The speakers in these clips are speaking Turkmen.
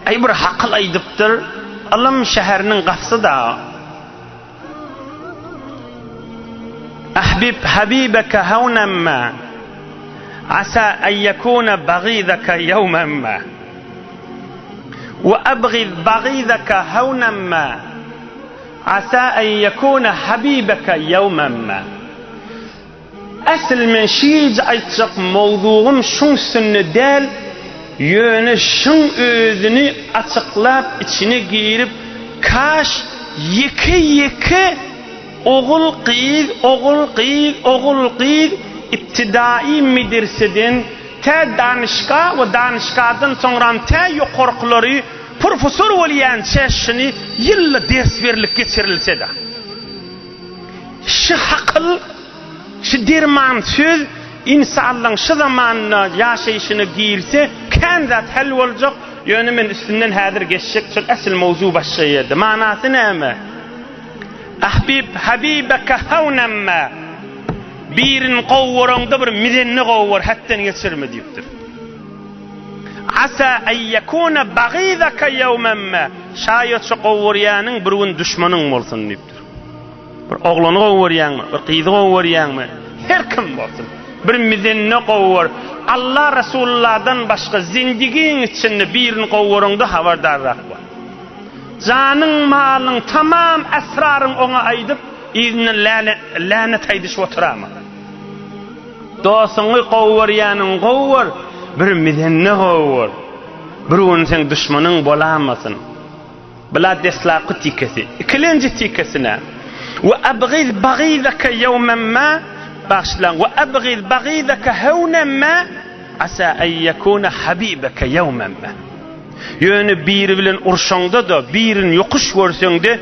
Aý bir hakyl aýdypdyr, ylym şäheriniň gapysy-da. Ahbib habibeke hawnan ma, asa an ýekuna bagidaka ýawman ma. We abgid bagidaka hawnan ma, asa an ýekuna habibeke ýawman ma. Asyl men şiýji aýtjak mowzugym şuň üstünde däl, ýöne şuň özüni açyklap içine girip kaş ýeke ýeke ogul gyz ogul gyz ogul gyz ibtidai medreseden tä danyşga we danyşgadan soňram tä ýokarkylary professor bolýança şuny ýylda ders berlip geçirilsede. Şy hakyl, şy derman söz ynsanlaň şy zamanda ýaşaýşyna girse kän zat hal boljak, ýöne men üstünden häzir geçjek şol asyl mowzu başga ýerde. Manasy näme? Ahbib habibeke hawnan ma Birini gowy göreňde bir mizenini gowy gör, hetden geçirme diýipdir. Asa en ýekune bagidake ýewmen ma Şaýat şu gowy görýäniň bir gün duşmanyň bolsun diýipdir. Bir oglany gowy görýäňmi, bir gyzy gowy görýäňmi, her kim bolsun, bir mizenini gowy gör. Allah Resulullahdan başga zindigiň içinde birini gowy göreňde habardarrak bol. Janyň, malyň, tamam esraryň oňa aýdyp, yzyndan länet aýdyşyp oturama. Dostuňy gowy görýäniň gowy gör, bir mizenini gowy gör. Bir gün seň duşmanyň bolamasyn. Bula deslapky tikesi. Ikilenji tikesi näme? We abgyz bagyzaka ýewmen ma, bagyşlaň, we abgyz bagyzaka hewnen ma, asa en ýekune habibeke ýewmen ma. Ýöne biri bilen urşaňda-da, birini ýokuş görseňde,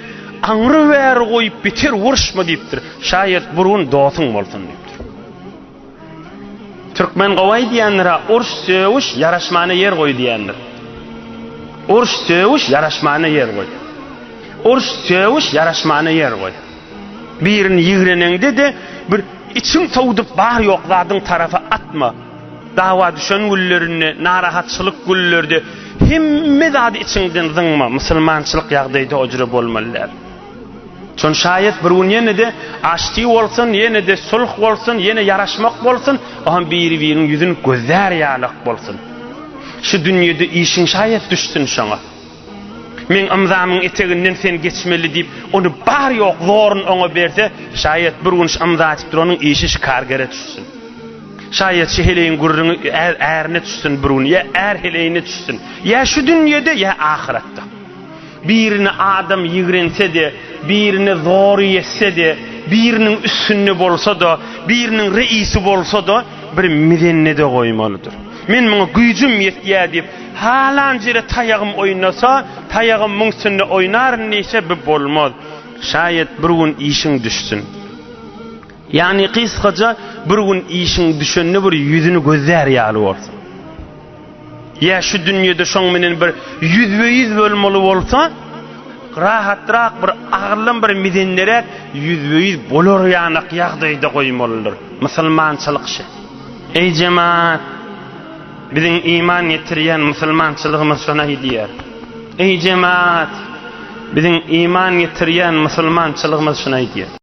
aňry bäri goýup beter uruşma diýipdir. Şaýat bir gün dosuň bolsun diýipdir. Türkmen gowy aýdýandyr-a, uruş, sögüş, ýaraşmana ýer goý diýendir. Uruş, sögüş, ýaraşmana ýer goý. Uruş, sögüş, ýaraşmana ýer goý. Birini ýigreneňde-de bir içiň sowudyp bar-ýok zadyň tarapa atma. Dawa düşen günlerinde, narahatçylyk günlerde hemme zady içiňden zyňma. Musulmançylyk ýagdaýda o jüre bolmaly däl. Şon şaýat bir gün ýene-de aşti bolsun, ýene-de sulh bolsun, ýene ýaraşmak bolsun, oňam biri-biriniň ýüzüni gözlär ýalak bolsun. Şu dünýede işiň şaýat düşsün şoňa. Meň ymzamyň eteginden sen geçmeli diýip, ony bar-ýok zoruny oňa berse, şaýat bir gün şu ymza atyp duranyň işi şu kargere düşsün. Şaýat şu heleýiň gürrüňi ärine düşsün bir gün, ýa är heleýine düşsün. Ýa şu dünýede, ýa ahyratda. Birini adam ýigrense-de, birine zory ýetse-de, biriniň üstünde bolsa-da, biriniň reisi bolsa-da, bir mizenne-de goýmalydyr. Men muňa güýjüm ýetýär diýip, halan ýere taýagym oýnasa, taýagym muň üstünde oýnaryn diýse, bu bolmaz. Şaýat bir gün işiň düşsün. Ýagny gysgaça bir gün işiň düşende bir ýüzüni gözlär ýaly bolsun. Ýa şu dünýede şoň menen bir ýüzbe-ýüz bolmaly bolsa, rahatrak bir agyrlan bir mizenderäk ýüzbe-ýüz bolar ýanak ýagdaýda goýmalydyr. Musulmançylyk şe. Eý jemaat! Biziň iman getirýän musulmançylygymyz şony aýdýar. Eý jemaat! Biziň iman getirýän musulmançylygymyz şony aýdýar.